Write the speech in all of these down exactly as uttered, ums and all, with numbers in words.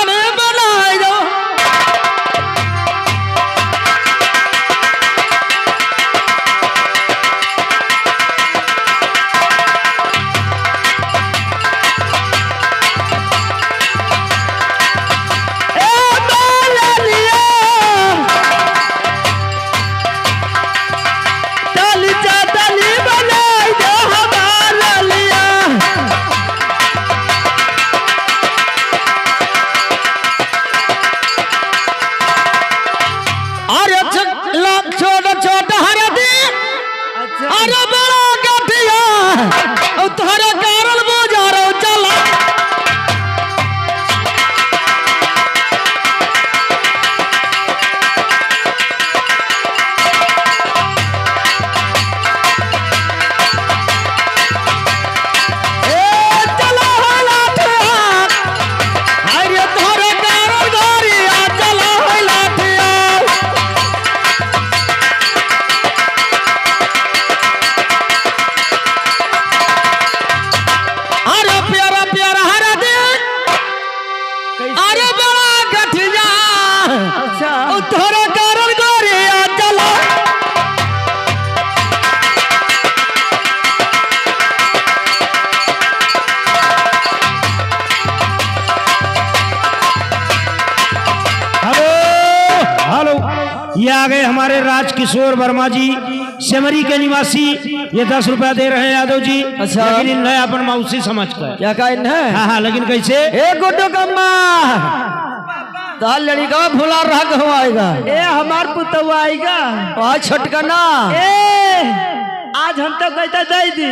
बनाई दो। ए बाललिया, तली चटनी बनाई दे हमार ललिया। अरे छ-, ला-, छोट छोट हरदी, अच्छा। अरे बड़ा गठिया, और तोहरे कारण बाजारो चला। ए, चला हो लाठिया। अरे तोहरे कारण गोरिया, चला हो लाठिया। अरे प्यारा प्यारा हरदी। कैसे? अरे बड़ा गठिया। अच्छा। ओ तोहरे कारण गोरिया चला। हेलो, हेलो, ये आ गए हमारे राजकिशोर वर्मा जी, सेमरी के निवासी। ये दस रुपया दे रहे हैं यादव जी, अच्छा। लेकिन इन्हें अपन मौसी समझ कर। क्या कहा इन्हें? हाँ, हाँ, लेकिन कैसे? ए गुड्डू कम्मा, तार लड़िका भुला रहा कहवा आएगा? ए हमार पुतवा आएगा। वाह छोटकना। ए, आज हम तो कहते दे दी।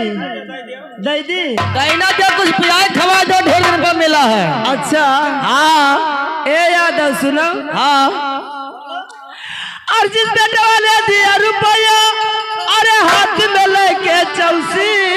दे दी। कहना क्या कुछ पियाए खवा दो, ढेर दिन पर मिला है। अच्छा। हाँ। ए यादव सुनो। हाँ। अर्जुन बेटवा ले दिया रुपया, अरे हाथ में लेके चौसी।